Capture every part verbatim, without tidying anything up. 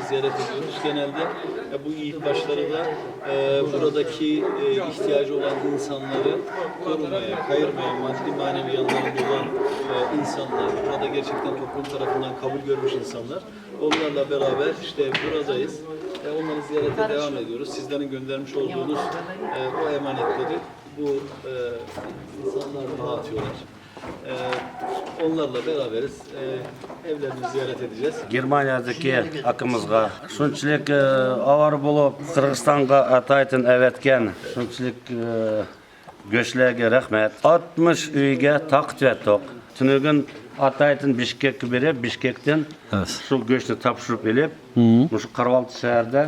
Ziyaret ediyoruz. Genelde e, bu yiğit başları da e, buradaki e, ihtiyacı olan insanları korumaya, kayırmaya, maddi manevi yanlarında olan e, insanlar, burada gerçekten toplum tarafından kabul görmüş insanlar. Onlarla beraber işte buradayız. E, onları ziyarete devam ediyoruz. Sizlerin göndermiş olduğunuz e, o emanetleri bu e, insanlar dağıtıyorlar. E, onlarla beraberiz. E, evlerini ziyaret edeceğiz. گېرمانىيەدىكى ئاكىمىزغا شۇنچىلىك ئاۋارە بولۇپ، قىرغىزىستانغا ئاتايتىن ئەۋەتكەن شۇنچىلىك گۆشلەرگە رەھمەت. ئاتمىش ئۆيگە تارقىتىۋەتتۇق. تۈنۈگۈن ئاتايتىن بىشكەككە بېرىپ، بىشكەكتىن شۇ گۆشنى تاپشۇرۇپ ئېلىپ، مۇشۇ قارىۋالتە شەھەردە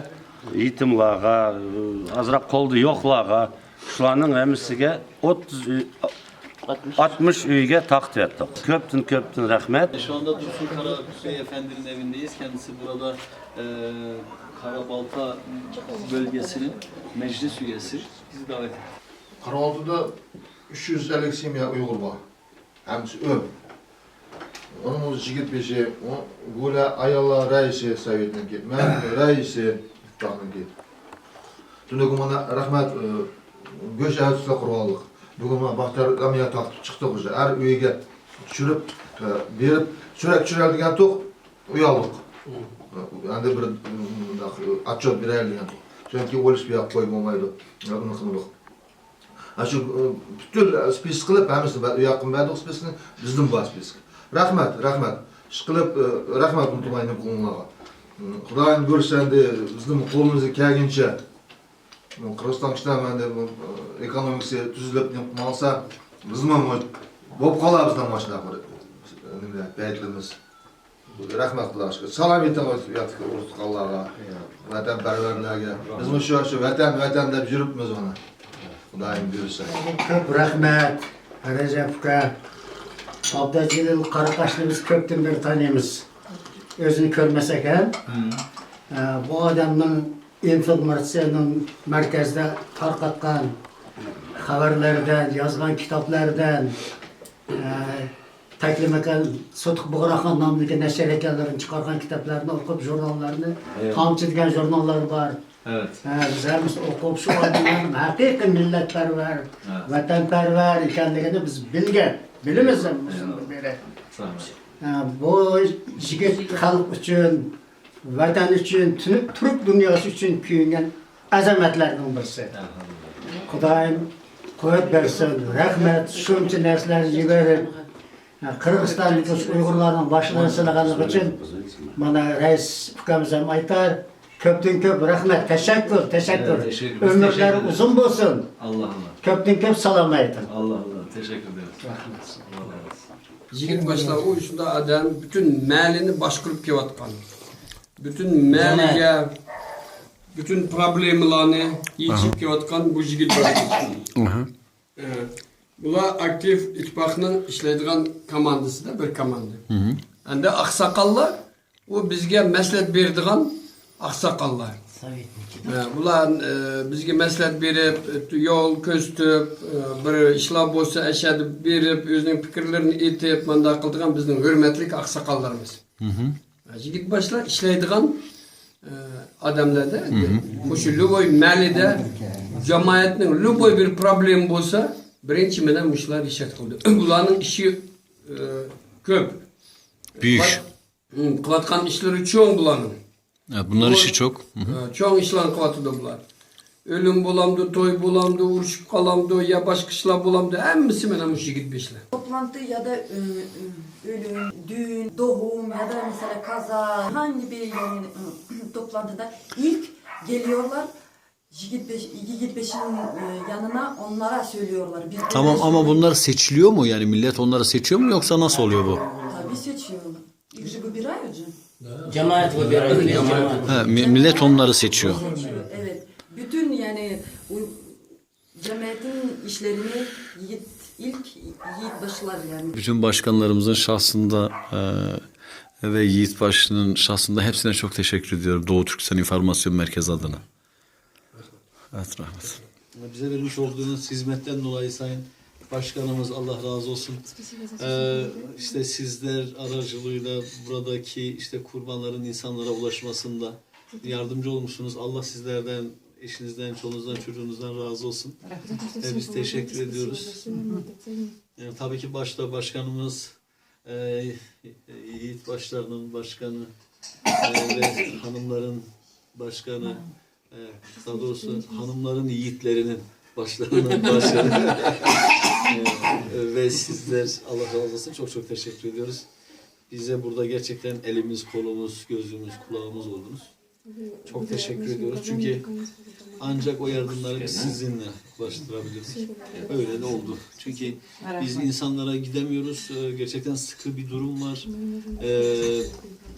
يېتىملارغا، ئازراق قولدا يوقلارغا، شۇلارنىڭ ھەممىسىگە ئوتتۇز ئۆي، ئاتمىش ئۆيگە تارقىتىۋەتتۇق. كۆپتىن، كۆپتىن رەھمەت. Şu anda Dursun Kara Bey Efendi'nin evindeyiz. Kendisi burada e, Karabalta bölgesinin meclis üyesi. Bizi davet etti. قارىۋالتىدا ئۈچ يۈز ئەللىك سېميا ئۇيغۇر بار. ھەممىسى ئۆم. ئۇنىڭ ئۆزى يىگىت بېشى، ئۇ گۇلە ئاياللار رەئىسى سوۋېتنىڭكى، مەن رەئىسى ئىتتىپاقنىڭكى. تۈنۈگۈن مانا رەھمەت، ئى، گۆش ئەۋەتسىلەر قۇربانلىق. بۈگۈن مانا باختىيار ئەمىيە تارتىپ چىقتۇق ئۆزى. ھەر ئۆيگە چۈشۈرۈپ، ئى، بېرىپ، چۆرەك چۈشۈرەلىگەنتۇق، ئۇيالدۇق. ئەمدى بىر، ئىم، مۇنداق، ئاتچوت بېرەلىگەنتۇق. چۈنكى ئۇ ئىش بۇ ياققا قويۇپ بولمايدۇ. ئۇنى قىلمىدۇق. ھە، شۇ، ئە، پۈتۈن، ئە، سپىسك قىلىپ ھەممىسىنى بەر-، ئۇ ياققىمۇ بەردۇق سپىسكنى، بىزدىمۇ بار سپىسك. رەھمەت، رەھمەت. ئىشقىلىپ، ئە، رەھمەت ئۇنتۇمايمەن قۇلۇڭلارغا. ئىم، خۇدايىم بۇيرۇسا ئەمدى بىزنىمۇ قولىمىزدىن كەلگىنىچە، ئىم، قىرغىزىستان كىشىلەر ئەمدى بۇ، ئە، ئېكونومىكىسى تۈزۈلۈپ نېمە قىلمالسا، بىزمۇ بولۇپ قالار بىزنىڭ ماشۇنداق بىر، ئە، نېمە، پەيتلىرىمىز. رەھمەت خۇداغا شۈكۈر. سالام ئېيتىڭ ياقتىكى ئۇرۇق تۇغقانلارغا، ۋەتەنپەرۋەرلەرگە. بىزمۇ شۇ، شۇ ۋەتەن، ۋەتەن دەپ يۈرۈپمىز مانا. خۇدايىم بۇيرۇسا. كۆپ رەھمەت، رەجەپ ئۇكا. ئابدۇجېلىل قاراقاشنى بىز كۆپتىن بېرى تانىيمىز. ئۆزىنى كۆرمىسەك ھەم. ئە، بۇ ئادەمنىڭ ئىنفورماتسىيەنىڭ مەركەزدە تارقاتقان خەۋەرلىرىدىن، يازغان كىتابلىرىدىن، ئە، تەكلىماكان سوتۇق بۇغراخان نامىدىكى نەشرىياتلىرىدىن چىقارغان كىتابلارنى ئوقۇپ، ژۇرناللارنى، تامچە دېگەن ژۇرناللار بار. ھە، بىز ھەممىسى ئوقۇپ، شۇ ئادەملەرنىڭ ھەقىقىي مىللەتپەرۋەر، ۋەتەنپەرۋەر ئىكەنلىكىنى بىز بىلگەن، بىلىمىز ھەم شۇندىن بېرى. ھە، بۇ يىگىت خەلق ئۈچۈن، ۋەتەن ئۈچۈن، تۈنۈك تۈرك دۇنياسى ئۈچۈن كۆيۈنگەن ئەزەمەتلەرنىڭ بىرسى. خۇدايىم قۇۋۋەت بەرسۇن. رەھمەت، شۇنچە نەرسىلەرنى يىغىپ، قىرغىزىستاندىكى ئۇيغۇرلارنىڭ باشلىرىنى سىلىغانلىقى ئۈچۈن مانا رەئىس ئۇكىمىز ھەم ئېيتار. كۆپتىن كۆپ رەھمەت، تەشەككۈر، تەشەككۈر. تەشەككۈر. ئۆمۈرلەر ئۇزۇن بولسۇن. ئاللا، ئاللا. كۆپتىن كۆپ سالام ئېيتىڭ. ئاللا، ئاللا. تەشەككۈر ئېدىمىز. رەھمەت. ئاللا رازى بولسۇن. يىگىت باشلار، ئۇ شۇنداق ئادەم، پۈتۈن مەھەللىنى باشقۇرۇپ كېلىۋاتقان. پۈتۈن مەھەللىگە، پۈتۈن پروبلېمىلارنى يېچىپ كېلىۋاتقان بۇ يىگىت باشلار. ئاھا. ئە، بۇلار ئاكتىپ ئىتتىپاقنىڭ ئىشلەيدىغان كوماندىسىدا بىر كوماندا. ئەمدى ئاقساقاللار، ئۇ بىزگە مەسلىھەت بېرىدىغان ئاقساقاللار. ئە، بۇلار، ئە، بىزگە مەسلىھەت بېرىپ، يول كۆرسىتىپ، ئە، بىر ئىشلار بولسا ئەشەدە بېرىپ، ئۆزىنىڭ پىكىرلىرىنى ئېيتىپ، مانداق قىلىدىغان بىزنىڭ ھۆرمەتلىك ئاقساقاللىرىمىز. يىگىت باشلار ئىشلەيدىغان، ئە، ئادەملەردە، مۇشۇ لوبوي مەھەللىدە جامائەتنىڭ لوبوي بىر پروبلېما بولسا، بىرىنچى مەن مۇشۇلار رېشەت قىلىدۇ. بۇلارنىڭ ئىشى، ئە، كۆپ. بۈيۈك. قىلىۋاتقان ئىشلىرى چوڭ بۇلارنىڭ. ھە، بۇلار ئىشى چوق. ئە، چوڭ ئىشلارنى قىلىۋاتىدۇ بۇلار. ئۆلۈم بولامدۇ، توي بولامدۇ، ئۇرۇشۇپ قالامدۇ يا باشقا ئىشلار بولامدۇ، ھەممىسى مانا مۇشۇ يىگىت باشلار. Toplantı ya da, e, e, ölüm, düğün, doğum ya da mesela kaza, herhangi bir yani, e, toplantıda ilk geliyorlar. Yigit beş, yigit beşin, e, yanına onlara söylüyorlar. Biz Tamam, ama bunlar seçiliyor mu? Yani millet onları seçiyor mu yoksa nasıl oluyor bu? Tabii seçiyorlar. İlk же выбирают же. Cemaat выбирает, cemaat. Ha, mi- millet onları seçiyor. Seçiyor, evet. Bütün yani bu cemaatin işlerini yigit, ilk yigit başlar yani. Bütün başkanlarımızın şahsında e, ve Yiğit Baş'ın şahsında hepsine çok teşekkür ediyorum Doğu Türkistan İnformasyon Merkezi adına. Evet, rahmet. Bize vermiş olduğunuz hizmetten dolayı Sayın Başkanımız, Allah razı olsun. Ee, işte sizler aracılığıyla buradaki işte kurbanların insanlara ulaşmasında yardımcı olmuşsunuz. Allah sizlerden, eşinizden, çoluğunuzdan, çocuğunuzdan razı olsun. Ve biz teşekkür ediyoruz. Ee, tabii ki başta başkanımız, e, yiğit başlarının başkanı, e, ve hanımların başkanı, e, daha doğrusu hanımların yiğitlerinin başlarının başkanı, e, ve sizler, Allah razı olsun, çok çok teşekkür ediyoruz. Bize burada gerçekten elimiz, kolumuz, gözümüz, kulağımız oldunuz. Çok teşekkür ediyoruz. Çünkü ancak o yardımları biz sizinle ulaştırabiliriz. Öyle de oldu. Çünkü biz insanlara gidemiyoruz. Ee, Gerçekten sıkı bir durum var. Ee,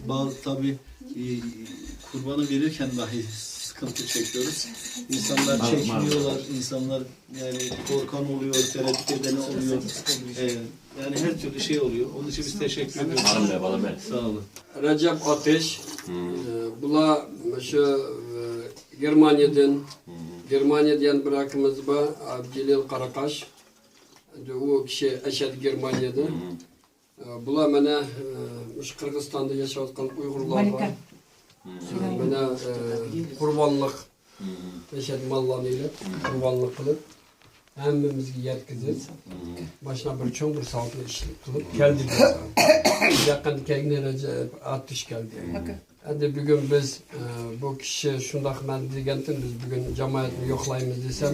ba- tabii, e, kurbanı verirken dahi sıkıntı çekiyoruz. İnsanlar çekiniyorlar. İnsanlar yani korkan oluyor, tereddüt eden oluyor. Ee, Yani her türlü şey oluyor. Onun için biz teşekkür ediyoruz. Sağ olun. Rajab Ateş, e, bula şu, e, Germaniyadan, Germaniyada yana bir akimiz bar, Abdilil Qaraqaş. Endi u kishi yashaydi Germaniyada. E, Bular mana, e, shu Qirg'izistonda yashayotgan Uyg'urlar bor. Mana, e, qurbonlik, o'sha mollarni ilib, qurbonlik qilib, hammamizga yetkazib, mana shunaqa bir cho'ng bir savobli ish qilib keldik. Yaqin kelgan Rajab Atish keldi. Endi bugun biz, e, bu kishi shundoq man degandim, biz bugun jamoatni yo'qlaymiz desam,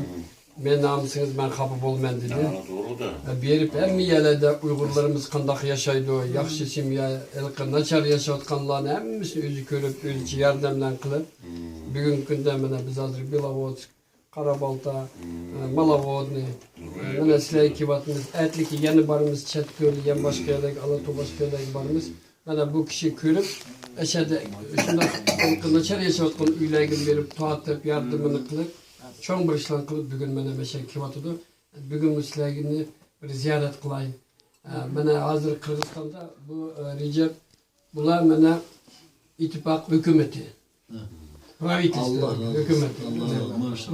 men namusingiz, men xafa bo'lman dedi. To'g'rida. E, berib hamma yerlarda Uyg'urlarimiz qandoq yashaydi, yaxshimi yo iliqi nachar yashayotganlarni hammasini o'zi ko'rib, o'zicha yordamlar qilib, bugungi kunda mana biz hozir Belovotsk, Qarabalta, e, Malovodniy, e, mana sizlarga kelyapmiz, atlikka yana boramiz, Chetko'l, yana boshqa yerlarga, Alatu boshqa yerlarga boramiz. Mana bu kishi ko'rib, ashada shundoq iliqi nachar yashayotgan uylarga berib, tortib, yordamini qilib, cho'ng bir ishlar qilib, bugun mana mana shu yerga kelyotidi. Bugun sizlarni bir ziyorat qilay. E, Mana hozir Qirg'izistonda bu, e, Rajab, bular mana ittifoq hukumati. Правительство, hukumati.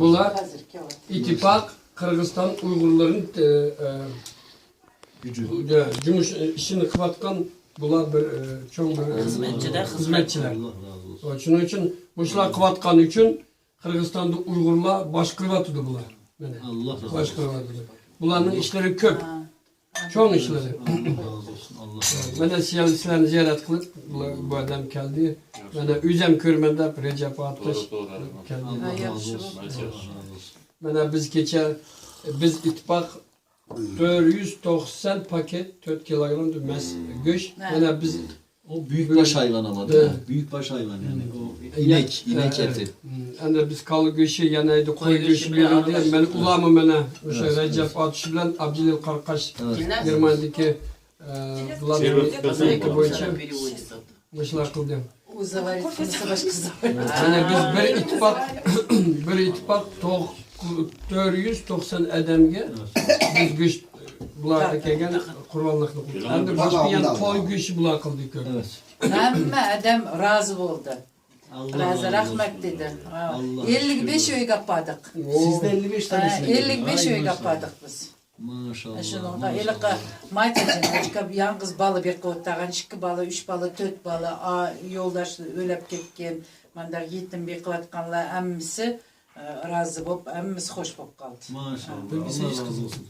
Bular ittifoq Qirg'iziston Uyg'urlarini, e, e, Gücü. Jumush ishini qilayotgan bular bir, e, cho'ng bir, e, xizmatchilar. Xizmatchilar. Shuning uchun bu ishlar qilayotgani uchun Qirg'izistonda Uyg'urlar boshqaryotidi bular. Mana, boshqaryotidi. Bularning ishlari ko'p. Cho'ng ishlari. Alloh razı olsun. Alloh razı olsun. Mana sizlarni ziyorat qilib, bu, bu odam keldi. Mana o'zim ko'rman deb Rajab Atish keldi. Alloh razı olsun. Alloh razı olsun. Mana biz kecha, biz ittifoq to'rt yuz to'qson paket, to'rt kilogramm mas go'sht. Mana biz O büyükbaş hayvan ama, değil mi? Büyükbaş hayvan yani. O inek, inek eti. Endi biz ko'l go'shti, yana qo'y go'shti berildi. Men ularni mana o'sha Rajab Atish bilan Abdulil Qarqash Germaniyadagi, e, bularni bo'yicha ishlar qildi. Mana biz bir ittifoq, bir ittifoq to'q-, to'rt yuz to'qson odamga biz go'sht, bular kelgan qurbonlikni qildi. Endi boshqa yana qo'y go'shti bular qildi ko'p. Hamma odam rozi bo'ldi. Rozi, rahmat dedi. Ellik besh uyga apardıq. Sizde elli beş tanesi. Ellik besh uyga apardıq biz. Maşallah. Shuningda iliqi maşallah. Macha, yolg'iz bola beqib o'tirgan, ikki bola, uch bola, to'rt bola, yo'ldosh o'lib ketgan, manda yetim beqiyotganlar hammasi, e, rozi bo'lib, hammasi xush bo'lib qoldi. Maşallah. Allah razı olsun.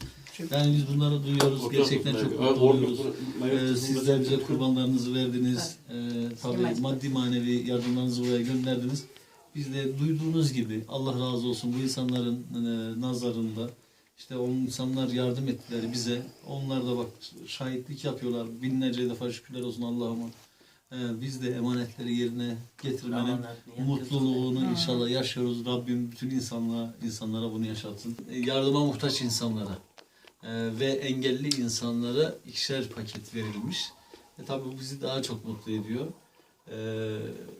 Yani biz bunları duyuyoruz. Gerçekten çok mutlu oluyoruz. Ee, sizler bize kurbanlarınızı verdiniz. Ee, tabii maddi manevi yardımlarınızı buraya gönderdiniz. Biz de duyduğunuz gibi Allah razı olsun bu insanların, e, nazarında işte o insanlar yardım ettiler bize. Onlar da bak şahitlik yapıyorlar. Binlerce defa şükürler olsun Allah'ıma. Ee, biz de emanetleri yerine getirmenin mutluluğunu inşallah yaşıyoruz. Rabbim bütün insanlığa, insanlara bunu yaşatsın. Ee, yardıma muhtaç insanlara, e, ve engelli insanlara ikişer paket verilmiş. E, tabii bu bizi daha çok mutlu ediyor. Ee,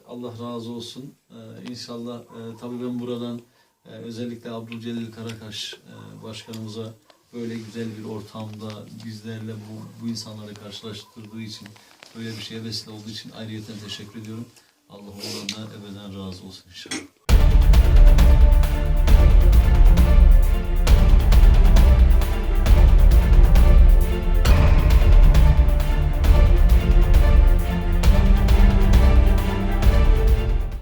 Allah razı olsun. Ee, inşallah, e, tabii ben buradan Ee, özellikle Abdülcelil Karakaş, e, başkanımıza böyle güzel bir ortamda bizlerle bu, bu insanları karşılaştırdığı için, böyle bir şeye vesile olduğu için ayrıyeten teşekkür ediyorum. Allah ondan da ebeden razı olsun inşallah.